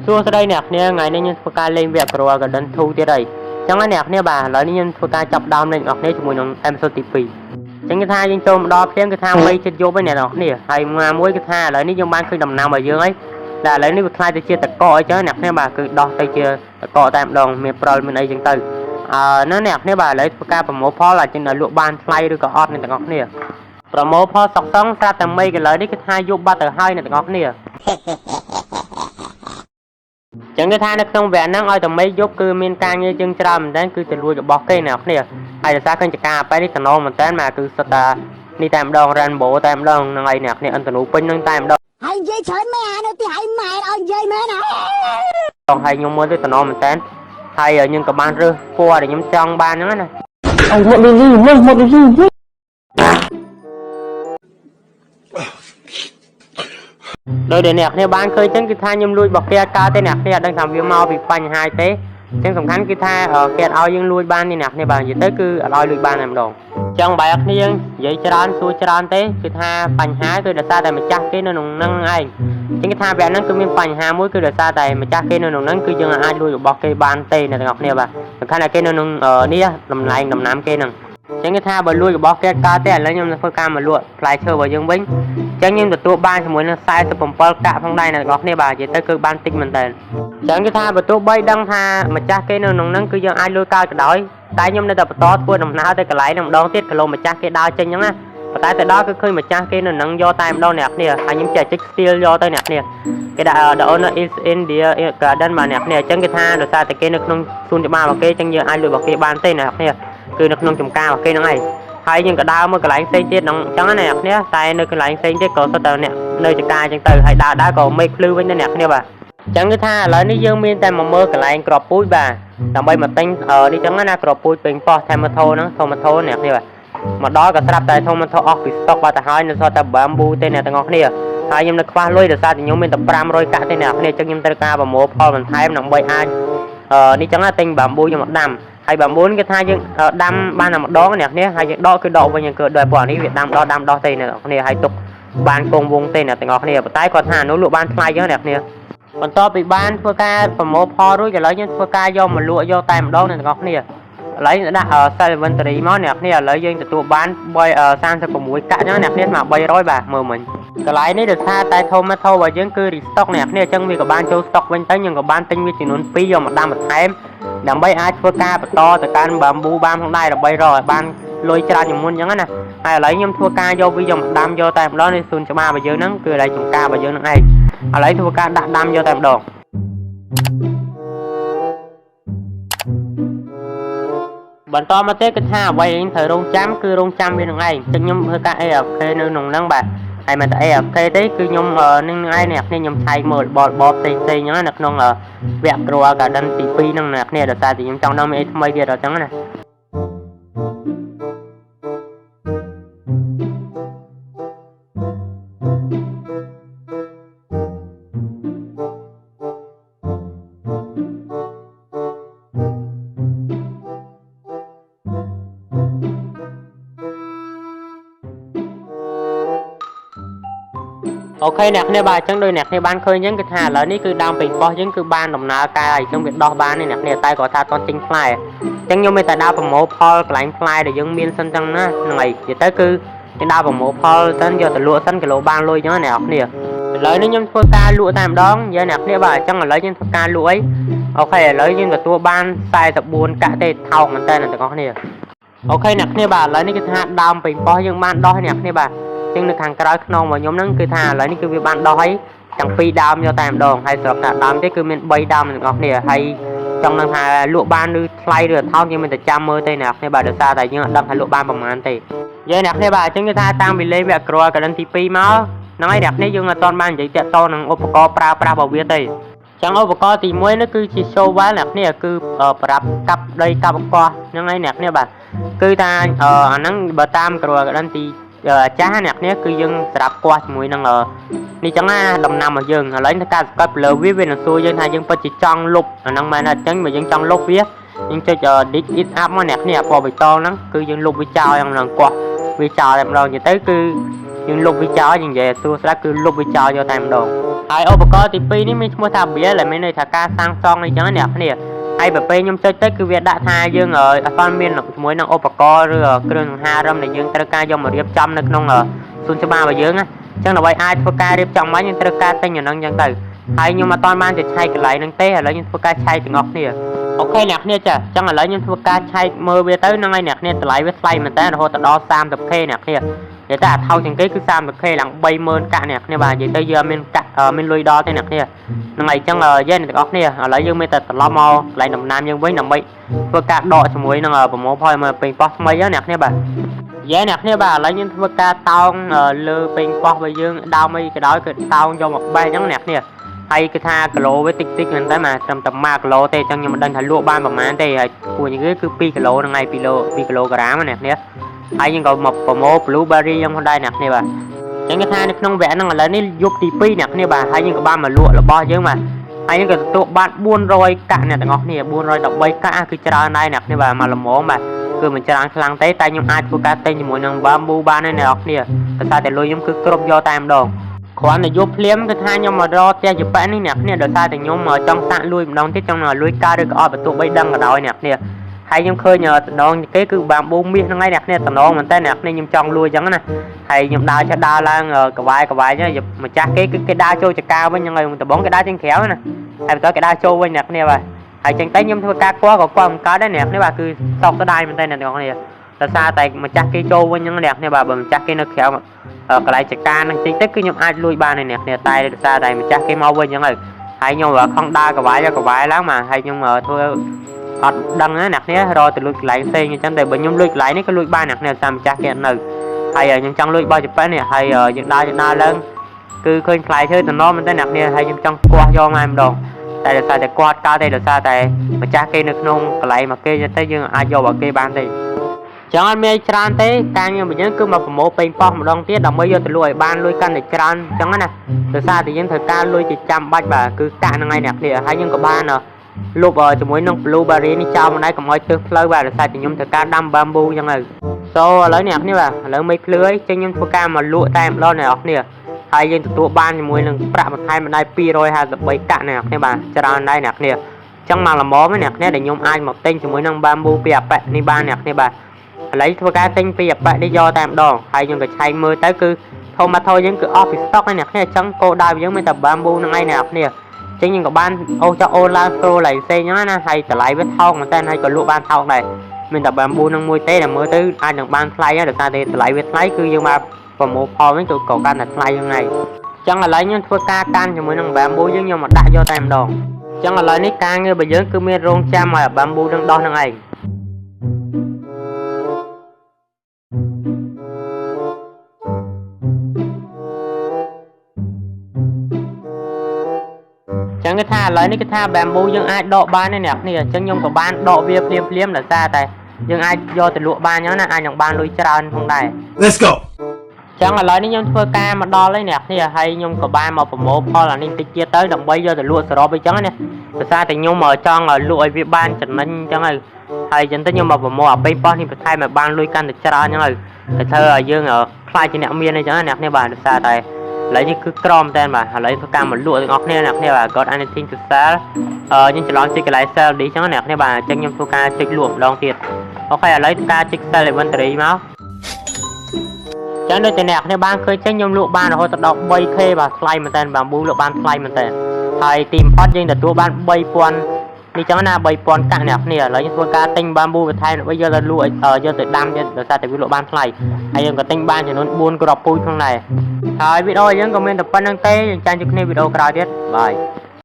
សួស្តីអ្នកគ្នាថ្ងៃនេះខ្ញុំធ្វើការលេងវគ្គ Grow a Garden 2ទៀតហើយអញ្ចឹងណាអ្នកគ្នាបាទឥឡូវនេះខ្ញុំធ្វើការចាប់ដើមលេងអ្នកគ្នាជាមួយនឹង episode ទី2អញ្ចឹងគេថាយើងចូលមកដល់ភ្លាមគេថាមីចិត្តយប់ហើយអ្នកនរគ្នាហើយមួយមួយគេថាឥឡូវនេះយើងបានឃើញដំណាំរបស់យើងហើយតែឥឡូវនេះវាខ្លាយទៅជាតកអីចឹងអ្នកគ្នាបាទគឺដោះទៅជាតកតែម្ដងមានព្រិលមានអីចឹងទៅអឺនៅអ្នកគ្នាបាទឥឡូវធ្វើការប្រមូលផលអាចនឹងលក់បានថ្លៃឬក៏អត់អ្នកទាំងអស់គ្នាប្រមូលផលសុកសងស្រាប់តែមីកន្លូវនេះគឺថាយប់បាត់ទៅហើយអ្នកទាំងអស់គ្នា ចឹងគេថានៅក្នុងវគ្គហ្នឹងឲ្យតែមេយប់គឺមានការងារជាងច្រើនមែនតើគឺទៅលួចរបស់គេអ្នកនរហើយដោយសារឃើញចកាបែនេះតំណងមែនតើមកគឺសុទ្ធតែនេះតែម្ដង Rainbow តែម្ដងហ្នឹងហើយអ្នកនរអន្តនូពេញហ្នឹងតែម្ដង ហើយនិយាយច្រើនមែនអានៅទីហើយម៉ែឲ្យនិយាយមែនណា ហើយខ្ញុំមើលទៅតំណងមែនតើហើយខ្ញុំក៏បានរើសពណ៌ដែលខ្ញុំចង់បានហ្នឹងណា เอาหมดเลยหมดหมดเลย ដោយដែលអ្នកគ្នាបានឃើញចឹងគឺថាខ្ញុំលួចរបស់គេអត់កើតទេអ្នកគ្នាអត់ដឹងថាវាមកពីបញ្ហាទេចឹងសំខាន់គឺថាគេអត់ឲ្យយើងលួចបានទេអ្នកគ្នាបាទនិយាយទៅគឺអត់ឲ្យលួចបានតែម្ដងចឹងបែរគ្នានិយាយច្រើនសួរច្រើនទេគឺថាបញ្ហាគឺដោយសារតែម្ចាស់គេនៅក្នុងហ្នឹងឯងចឹងគឺថាវគ្គហ្នឹងគឺមានបញ្ហាមួយគឺដោយសារតែម្ចាស់គេនៅក្នុងហ្នឹងគឺយើងអាចលួចរបស់គេបានទេអ្នកទាំងអស់គ្នាបាទសំខាន់តែគេនៅក្នុងនេះតម្លៃដំណាំគេហ្នឹងចឹងគឺថាបើលួចរបស់គេកើតទេឥឡូវខ្ញុំនឹងធ្វើការមកលក់ផ្លែឈើរបស់យើងវិញ ចឹងខ្ញុំទទួលបានជាមួយនឹង47កាក់ផងដែរអ្នកទាំងអស់គ្នាបាទនិយាយទៅគឺបានតិចមែនតើចឹងគឺថាបើទោះបីដឹងថាម្ចាស់គេនៅក្នុងហ្នឹងគឺយើងអាចលួចកើតក៏ដោយតែខ្ញុំនៅតែបន្តធ្វើដំណើរទៅកន្លែងហ្នឹងម្ដងទៀតគីឡូម្ចាស់គេដើរចេញហ្នឹងណាប៉ុន្តែទៅដល់គឺឃើញម្ចាស់គេនៅហ្នឹងយកតែម្ដងអ្នកគ្នាហើយខ្ញុំចេះจิก steal យកទៅអ្នកគ្នាគេដាក់ the owner is in the garden បាទអ្នកគ្នាអញ្ចឹងគេថាដោយសារតែគេនៅក្នុងសួនច្បាររបស់គេអញ្ចឹងយើងអាចលួចរបស់គេបានទេអ្នកគ្នាគឺនៅក្នុងចំការរបស់គេហ្នឹងឯង ហើយយើងក៏ដើរមកកន្លែងផ្សេងទៀតហ្នឹងអញ្ចឹងណាអ្នកគ្នាតែនៅកន្លែងផ្សេងទៀតក៏សុទ្ធតែអ្នកនៅចកាអញ្ចឹងទៅហើយដើរដើរក៏មេឃភ្លឺវិញដែរអ្នកគ្នាបាទអញ្ចឹងគឺថាឥឡូវនេះយើងមានតែមកមើលកន្លែងក្របពូជបាទដើម្បីមកទិញនេះអញ្ចឹងណាក្របពូជពេញប៉ោះ tomato ហ្នឹង tomato អ្នកគ្នាបាទមកដល់ក៏ស្រាប់តែ tomato អស់ពីស្តុកបាត់ទៅហើយនៅសល់តែ bamboo ទេអ្នកទាំងអស់គ្នាហើយខ្ញុំនៅខ្វះលុយដោយសារតែខ្ញុំមានតែ500កាក់ទេអ្នកគ្នាអញ្ចឹងខ្ញុំត្រូវការប្រមូលផលបន្ថែមដើម្បីអាចនេះចឹងណាទិញ bamboo ខ្ញុំមកដាំ ហើយបើមុនគេថាយើងដាំបានតែម្ដងអ្នកគ្នាហើយយើងដកគឺដកវិញគឺដោយព្រោះអានេះវាដាំដោះដាំដោះទេអ្នកគ្នាហើយទុកបានគង់វងទេអ្នកទាំងអស់គ្នាប៉ុន្តែគាត់ថាអានោះលក់បានថ្លៃចឹងអ្នកគ្នាបន្ទាប់ពីបានធ្វើការប្រមូលផលរួចឥឡូវយើងធ្វើការយកមកលក់យកតែម្ដងអ្នកទាំងអស់គ្នាឥឡូវដាក់ sell inventory មកអ្នកគ្នាឥឡូវយើងទទួលបាន3 36កាក់ចឹងអ្នកគ្នាស្មើ300បាទមើលមិញកន្លែងនេះដោយសារតែ tomato របស់យើងគឺ restock អ្នកគ្នាអញ្ចឹងវាក៏បានចូល stock វិញទៅយើងក៏បានទិញវាចំនួន2យកមកដាំបន្ថែម ដើម្បីអាចធ្វើការបន្តទៅកាន់ bamboo បានផងដែរដើម្បីរកឲ្យបានលុយច្រើនជាងមុនអញ្ចឹងណាហើយឥឡូវខ្ញុំធ្វើការយកវាយកមកដាំយកតែម្ដងនេះសួនច្បាររបស់យើងហ្នឹងគឺឥឡូវចំការរបស់យើងហ្នឹងឯងឥឡូវធ្វើការដាក់ដាំយកតែម្ដងបន្តមកទៀតគឺថាអ្វីដែលត្រូវរងចាំគឺរងចាំវានឹងឯងចឹងខ្ញុំធ្វើការ AFK នៅក្នុងហ្នឹងបាទហើយមិនតែ AFK ទេគឺខ្ញុំនឹងឯងអ្នកគ្នាខ្ញុំឆែកមើលរបបរបបផ្សេងផ្សេងអញ្ចឹងណានៅក្នុងវគ្គ Grow a Garden ទី2ហ្នឹងអ្នកគ្នាដោយសារតែខ្ញុំចង់ដឹងមានអីថ្មីទៀតអញ្ចឹងណា OK អ្នកគ្នាបាទអញ្ចឹងដោយអ្នកគ្នាបានឃើញអញ្ចឹងគឺថាឥឡូវនេះគឺដើមពេញប៉ោះយើងគឺបានដំណើរការហើយអញ្ចឹងវាដោះបានទេអ្នកគ្នាតែគាត់ថាអត់ចេញផ្លែអញ្ចឹងខ្ញុំមានតែដើរប្រមូលផលកន្លែងផ្លែដែលយើងមានសិនចឹងណាហ្នឹងហើយនិយាយទៅគឺយើងដើរប្រមូលផលសិនយកទៅលក់សិនគីឡូបានលុយអញ្ចឹងណាអ្នកគ្នាឥឡូវនេះខ្ញុំធ្វើការលក់តែម្ដងយើងអ្នកគ្នាបាទអញ្ចឹងឥឡូវយើងធ្វើការលក់អី OK ឥឡូវយើងទទួលបាន44កាក់ទេថោកមែនតើអ្នកទាំងអស់គ្នា OK អ្នកគ្នាបាទឥឡូវនេះគឺថាដើមពេញប៉ោះយើងបានដោះហើយអ្នកគ្នាបាទ ជាងនៅខាងក្រោយខ្នងរបស់ខ្ញុំហ្នឹងគឺថាឥឡូវនេះគឺវាបានដោះហើយទាំងពីរដើមយកតែម្ដងហើយស្រាប់តែដើមទេគឺមាន3ដើមទាំងអស់គ្នាហើយចង់ដឹងថាលក់បានឬថ្លៃឬថោកយើងមិនតែចាំមើលទេអ្នកគ្នាបាទដោយសារតែយើងអត់ដឹងថាលក់បានប្រហែលទេយើងអ្នកគ្នាបាទអញ្ចឹងគឺថាតាំងពីលេងវគ្គ Grow a Garden ទី2មកហ្នឹងហើយអ្នកគ្នាយើងអត់ទាន់បាននិយាយតាក់ទងនឹងឧបករណ៍ប្រើប្រាស់របស់វាទេចឹងឧបករណ៍ទី1នោះគឺជា shovel អ្នកគ្នាគឺប្រាប់កាប់ដីកាប់កោះហ្នឹងហើយអ្នកគ្នាបាទគឺថាអាហ្នឹងបើតាម Grow a Garden ទីចាស់អ្នកគ្នាគឺយើងស្រាប់គាស់ជាមួយនឹងនេះចឹងណាដំណាំរបស់យើងឥឡូវធ្វើការសង្កត់លើវាវានឹងសួរយើងថាយើងពិតជាចង់លុបអាហ្នឹងមែនអត់ចឹងបើយើងចង់លុបវាយើងចុច dig it up មកអ្នកគ្នាពណ៌បៃតងហ្នឹងគឺយើងលុបវាចោលយ៉ាងហ្នឹងគាស់វាចោលតែម្ដងទៅគឺយើងលុបវាចោលយើងនិយាយសួរស្រាប់គឺលុបវាចោលយកតែម្ដង ហើយឧបករណ៍ទី2នេះមានឈ្មោះថា build ដែលមានន័យថាការសាងសង់អីចឹងណាអ្នកគ្នាហើយបើពេលខ្ញុំចុចទៅគឺវាដាក់ថាយើងអត់ទាន់មានជាមួយនឹងឧបករណ៍ឬគ្រឿងសង្ហារឹមដែលយើងត្រូវការយកមករៀបចំនៅក្នុងសួនច្បាររបស់យើងណាអញ្ចឹងដើម្បីអាចធ្វើការរៀបចំបានយើងត្រូវការទិញអាហ្នឹងអញ្ចឹងទៅហើយខ្ញុំអត់ទាន់បានទៅឆែកកន្លែងហ្នឹងទេឥឡូវខ្ញុំធ្វើការឆែកទាំងអស់គ្នាOK អ្នកគ្នាចាអញ្ចឹងឥឡូវខ្ញុំធ្វើការឆែកមើលវាទៅហ្នឹងហើយអ្នកគ្នាតម្លៃវាថ្លៃមែនតើរហូតដល់ 30K អ្នកគ្នានិយាយតែអាថោកជាងគេគឺ 30K ឡើង30000កាក់អ្នកគ្នាបាទនិយាយទៅយើងអត់មានកាក់មានលុយដល់ទេអ្នកគ្នាហ្នឹងហើយអញ្ចឹងយើងអ្នកទាំងអស់គ្នាឥឡូវយើងមានតែត្រឡប់មកកន្លែងដំណាំយើងវិញដើម្បីធ្វើការដកជាមួយនឹងប្រមូលផលមកពេញប៉ោះថ្មីហ្នឹងអ្នកគ្នាបាទយេអ្នកគ្នាបាទឥឡូវយើងធ្វើការតោងលើពេញប៉ោះរបស់យើងដើមអីក៏ដោយគឺតោងយកមកបេះអញ្ចឹងអ្នកគ្នាហើយគឺថាគីឡូវាតិចតិចមែនតើមកត្រឹមតែ1គីឡូទេអញ្ចឹងខ្ញុំមិនដឹងថាលក់បានប្រហែលទេហើយគួរជាងគេគឺ2គីឡូហ្នឹងហើយ2គីឡូ2គីឡូក្រាមណាអ្នកគ្នាហើយយើងក៏មកប្រមូល blueberry យើងផងដែរអ្នកគ្នាបាទអញ្ចឹងគេថានៅក្នុងវគ្គហ្នឹងឥឡូវនេះយប់ទី2អ្នកគ្នាបាទហើយយើងក៏បានមកលក់របស់យើងបាទហើយយើងក៏ទទួលបាន400កាក់អ្នកទាំងអស់គ្នា413កាក់គឺច្រើនដែរអ្នកគ្នាបាទមកល្មមបាទគឺមិនច្រើនខ្លាំងទេតែខ្ញុំអាចធ្វើការទិញជាមួយនឹង bamboo បានហើយអ្នកនរគ្នាដោយសារតែលុយខ្ញុំគឺគ្រប់យកតែម្ដងគ្រាន់តែយប់ភ្លាមគឺថាខ្ញុំមករកផ្ទះជប៉ែនេះអ្នកគ្នាដោយសារតែខ្ញុំចង់សាកលួចម្ដងទៀតចង់លួចកើតឬក៏អត់បន្ទោះបីដឹងក៏ដោយអ្នកគ្នាហើយខ្ញុំឃើញតំណងគេគឺ bamboo មាសហ្នឹងឯងអ្នកគ្នាតំណងមែនតើអ្នកគ្នាខ្ញុំចង់លួចអញ្ចឹងណាហើយខ្ញុំដើរចេះដើរឡើងកវ៉ាយកវ៉ាយម្ចាស់គេគឺគេដើរចូលចកាវិញហ្នឹងហើយដំបងគេដើរចេញក្រៅណាហើយបន្តគេដើរចូលវិញអ្នកគ្នាបាទហើយចឹងទៅខ្ញុំធ្វើការគាល់ក៏គាល់មិនកើតដែរអ្នកគ្នាបាទគឺសោកស្ដាយមែនតើអ្នកទាំងអស់គ្នាដោយសារតែម្ចាស់គេចូលវិញហ្នឹងអ្នកគ្នាបាទបើម្ចាស់គេនៅក្រៅកន្លែងចកាហ្នឹងតិចទៅគឺខ្ញុំអាចលួចបានហើយអ្នកគ្នាតែដោយសារតែម្ចាស់គេមកវិញហ្នឹងហើយហើយខ្ញុំខំដើរកវ៉ាយកវ៉ាយឡើងមកហើយខ្ញុំធ្វើអត់ដឹងណាអ្នកគ្នារកទៅលួចកន្លែងផ្សេងអញ្ចឹងតែបើខ្ញុំលួចកន្លែងនេះក៏លួចបានអ្នកគ្នាតាមម្ចាស់គេអត់នៅហើយខ្ញុំចង់លួចបោះជប៉ុននេះហើយយើងដើរយើងដើរឡើងគឺឃើញផ្លែឈើតំណមែនតើអ្នកគ្នាហើយខ្ញុំចង់គាស់យកមកម្ដងតែដោយសារតែគាត់កើតទេដោយសារតែម្ចាស់គេនៅក្នុងកន្លែងមកគេទៅយើងអាចយករបស់គេបានទេចឹងអត់មានច្រើនទេការងាររបស់យើងគឺមកប្រមូលពេញប៉ោះម្ដងទៀតដើម្បីយកទៅលក់ឲ្យបានលុយកាន់តែច្រើនចឹងណាដោយសារតែយើងត្រូវការលុយជាចាំបាច់បាទគឺកាក់ហ្នឹងឯងអ្នកគ្នាហើយយើងក៏បានលុបជាមួយនឹង blueberry នេះចោលមកដែរកុំឲ្យទើសផ្លូវបាទដោយសារតែខ្ញុំត្រូវការដាំ bamboo ចឹងទៅ So ឥឡូវអ្នកគ្នាបាទឥឡូវមេឃភ្លឺហើយចឹងខ្ញុំធ្វើការមកលក់តែម្ដងអ្នកគ្នាហើយយើងទទួលបានជាមួយនឹងប្រាក់បន្ថែមម្ដាយ253កាក់អ្នកគ្នាបាទច្រើនដែរអ្នកគ្នាចឹងមកល្មមអ្នកគ្នាដែលខ្ញុំអាចមកទិញជាមួយនឹង bamboo ពីអាប៉ែនេះបានអ្នកគ្នាបាទឥឡូវធ្វើការទិញពីអាប៉ែនេះយកតែម្ដងហើយខ្ញុំក៏ឆែកមើលទៅគឺ tomato យើងគឺអស់ពី stock ហើយអ្នកគ្នាអញ្ចឹងគោលដៅយើងមានតែ bamboo ហ្នឹងឯងអ្នកគ្នាចឹងយើងក៏បានអូសចុះអូនឡើង scroll ឡើងផ្សេងហ្នឹងណាហើយតម្លៃវាថោកមែនតើហើយក៏លក់បានថោកដែរមានតែ bamboo ហ្នឹងមួយទេដែលមើលទៅអាចនឹងបានថ្លៃហើយដោយសារតែតម្លៃវាថ្លៃគឺយើងមកប្រមូលផលវិញគឺក៏កាន់តែថ្លៃហ្នឹងឯងចឹងឥឡូវខ្ញុំធ្វើការកាន់ជាមួយនឹង bamboo យើងយកមកដាក់យកតែម្ដងចឹងឥឡូវនេះការងាររបស់យើងគឺមានរងចាំឲ្យ bamboo នឹងដោះហ្នឹងឯង ចឹងគេថាឥឡូវនេះគេថា bamboo យើងអាចដកបានទេអ្នកគ្នាអញ្ចឹងខ្ញុំក៏បានដកវាភ្លាមភ្លាមដោយសារតែយើងអាចយកទៅលក់បានអញ្ចឹងណាអាចនឹងបានលុយច្រើនផងដែរ Let's go. ចឹងឥឡូវនេះខ្ញុំធ្វើការមកដល់ហើយអ្នកគ្នាហើយខ្ញុំក៏បានមកប្រមូលផលអានេះតិចទៀតទៅដើម្បីយកទៅលក់សរុបអីចឹងណាដោយសារតែខ្ញុំចង់ឲ្យលក់ឲ្យវាបានចំណេញអញ្ចឹងហើយហើយចឹងទៅខ្ញុំមកប្រមូលអាប៉េងប៉ោះនេះបន្ថែមឲ្យបានលុយកាន់តែច្រើនអញ្ចឹងហើយតែធ្វើឲ្យយើងខ្លាចជាអ្នកមានអីចឹងណាអ្នកគ្នាបាទដោយសារតែឥឡូវនេះគឺក្រមែនតើបាទឥឡូវធ្វើការមកលក់ទាំងអស់គ្នាអ្នកគ្នាបាទ got anything to sell អឺខ្ញុំច្រឡំចុចកន្លែង sell នេះចឹងណាអ្នកគ្នាបាទអញ្ចឹងខ្ញុំធ្វើការចុចលក់ម្ដងទៀត OK ឥឡូវធ្វើការចុច sell inventory មកចឹងដូចតែអ្នកគ្នាបានឃើញចឹងខ្ញុំលក់បានរហូតដល់ 3K បាទថ្លៃមែនតើ bamboo លក់បានថ្លៃមែនតើហើយទីបំផុតយើងទទួលបាន3000នេះចឹងណា3000កាក់អ្នកគ្នាឥឡូវខ្ញុំធ្វើការទិញ bamboo បន្ថែមដើម្បីយកទៅលក់យកទៅដាំទៀតដោយសារតែវាលក់បានថ្លៃហើយយើងក៏ទិញបានចំនួន4គ្រាប់ពូជផងដែរហើយវីដេអូយើងក៏មានតែប៉ុណ្្នឹងទេយើងចាំជួបគ្នាវីដេអូក្រោយទៀត bye.